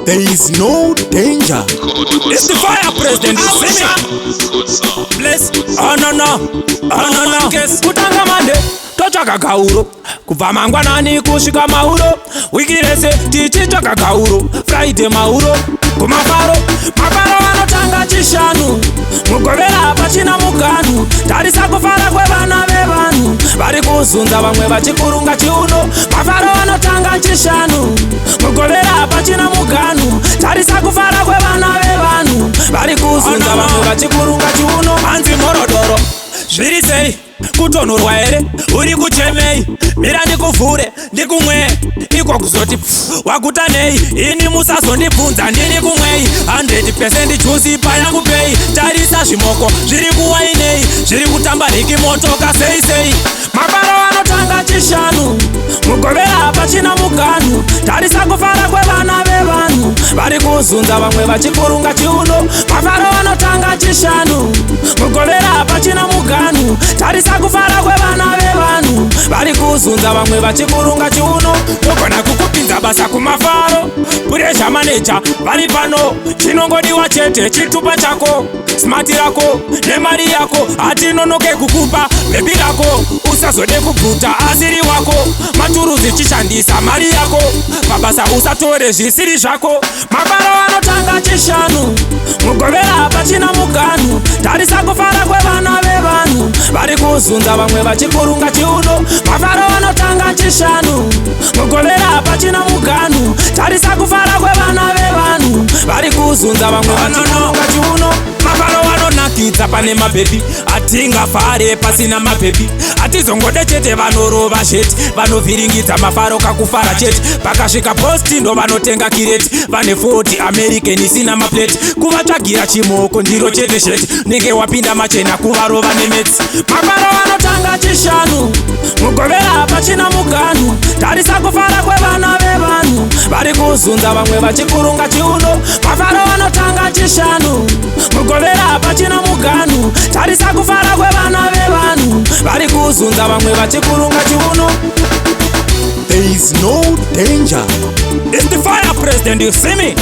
There is no danger. It's the fire president, you see me? Bless. Oh no no. Oh no no. Kutanga Monday totsvaka gauro, kubva mangwanani kusvika mauro, wiki rese tichitsvaka gauro. Friday mauro kumafaro. Mafaro anotanga Chishanu, Mugovera pachina muganu. Tarisa kufara kwevana vevanhu, vari kuzunza vamwe vachikurunga chiuno. Mafaro anotanga Chishanu, Mugovera pachina muganu. Tarisa kufara kwevana vevanhu, vari kuzunza vamwe vachikurunga chiuno. Hanzi morodoro, zviri sei? Kutonhorwa here? Uri kuchemei? Mira ndikuvhure ndikumwe. Iko kuzoti pfu, waguta nei? Ini musazondibvunza, ndiri kumwei. 100% juice payangu pei. Tarisa zvimoko zviri kuwainei, zviri kutamba riki motoka sei sei. Mafaro anotanga Chishanu, Mugovera pachina muganu. Tarisa kufara kwevana vevanhu, vari kuzunza vamwe vachikurunga chiuno. Mafaro anotanga Chishanu, Mugovera pachina muganu. Tarisa kufara kwevana vevanhu, vari kuzunza vamwe vachikurunga chiuno. Togona kukupinza basa kumafaro, pressure manager vari pano. Chinongodiwa chete chitupa chako, smart rako nemari yako. Hatinonoke kukupa baby rako, usazode kubvuta asiri wako. Maturuzi chishandisa mari yako pabasa, usatore zvisiri zvako. Mafaro anotanga Chishanu, Mugovera pachina muganu. Tarisa kufara kwevana vevanhu, vari kuzunza vamwe vachikurunga chiuno. Mafaro anotanga Chishanu, Mugovera pachina muganu. Tarisa kufara kwevana vevanhu, vari kuzunza vamwe vachikurunga chiuno. Mafaro anonakidza pane mabhebhi, hatingafare pasina mabhebhi. Hatizongode chete vanorova sheti, vanovhiringidza mafaro kakufara chete. Pakasvika posti ndo vanotenga kireti, vane 40 American isina mapleti. Kuvatsvagira chimoko ndiro chete sheti, nenge wapinda machena kuvarova nemetsi. Mafaro anotanga Chishanu, Mugovera pachina muganu. Tarisa kufara kwevana vevanhu, vari kuzunza vamwe vachikurunga chiuno. Mafaro anotanga Chishanu, Mugovera pachina muganu. Tarisa kufara kwevana vevanhu, vari kuzunza vamwe vachikurunga chiuno. There is no danger. It's the fire president, you see me?